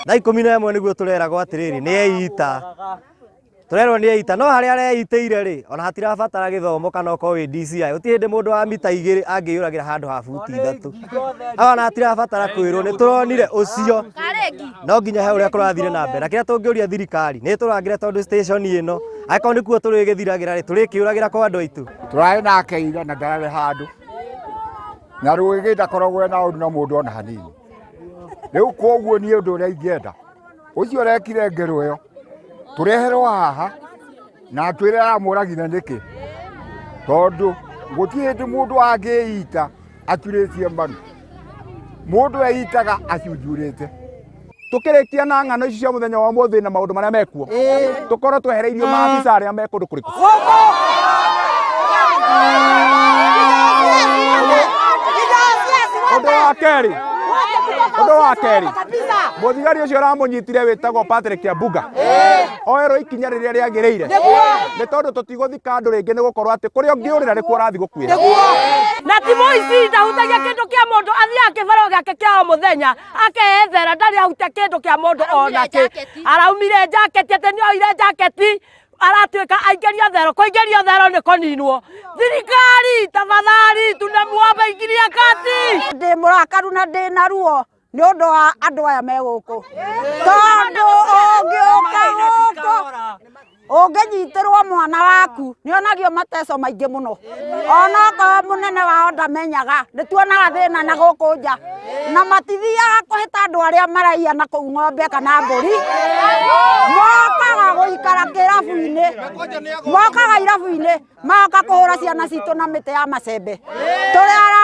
Thaa 11 nĩguo tũreragwo atĩrĩrĩ nĩ eita. Tũrerwo nĩ eita no harĩa areitĩire rĩ ona hatirabatara gĩthomo kana okorwo wĩ DCI gũtirĩ hĩndĩ mũndũ wa mita 2 angĩyũragĩra handũ ha buti 3. Ona hatirabatara kwĩrwo nĩ tũronire ũcio no nginya he ũrĩa kũrathire na mbere. Na kĩrĩa tũngĩũria thirikari nĩ ĩtũrangĩre tondũ station ĩno angĩkorwo nĩkuo tũrĩgĩthiragĩra rĩ tũrĩkĩũragĩra kwa andũ aitũ. Tũrarĩ nake ira na ndararĩ handũ na rũgĩgĩ ndakoragwo ena ũru na mũndũ ona hanini. Rĩu koguo niĩ ũndũ ũrĩa ingĩenda ũcio ũrekire ngero ĩyo tũreherwo haha na atwĩre aramũragire nĩkĩ, tondũ gũtirĩ hĩndĩ mũndũ angĩita aturĩtie maru, mũndũ eitaga acunjurĩte. Tukirikia na ng'ano ici cia muthenya wa umuthi na maundu maria mekuo tukorwo twehereirio maabisa aria me kundu kuriku. Ũndũ wa kerĩ, mũthigari ũcio ũramũnyitire wĩtagwo Patrick Abuga oerwo ikinya rĩrĩa rĩagĩrĩire, nĩ tondũ tũtigũthika andũ rĩngĩ, nĩ gũkorwo atĩ kũrĩa ũngĩũrĩra nĩkuo ũrathiĩ gũkuĩra. Na ti mũici, ndahutagia kĩndũ kĩa mũndũ, athiaga kĩbaro gĩake kĩa o mũthenya akeyethera, ndarĩ ahutia kĩndũ kĩa mũndũ ona kĩ. Araumire jaketi, atĩ nĩ oire jaketi, aratuĩka aingĩrio thero. Kũingĩrio thero nĩ kũninwo. Thirikari, tafadhali, tunamuomba ingilia kati. Ndĩ mũrakaru na ndĩ na ruo nĩ ũndũ wa andũ aya me gũkũ, tondũ ũngĩũka gũkũ ũngĩnyitĩrwo mwana waku nĩ onagio mateco maingĩ mũno, onokorwo mũnene wao ndamenyaga. Nĩ tuonaga thĩna na gũkũ nja, na matithiaga kũhĩta andũ arĩa maraiya na kũu ng'ombe kana mbũri, mokaga gũikara kĩrabu-inĩ, mokaga irabu-inĩ, magoka kũhũra ciana citũ na mĩtĩ ya macembe. Tũrĩ.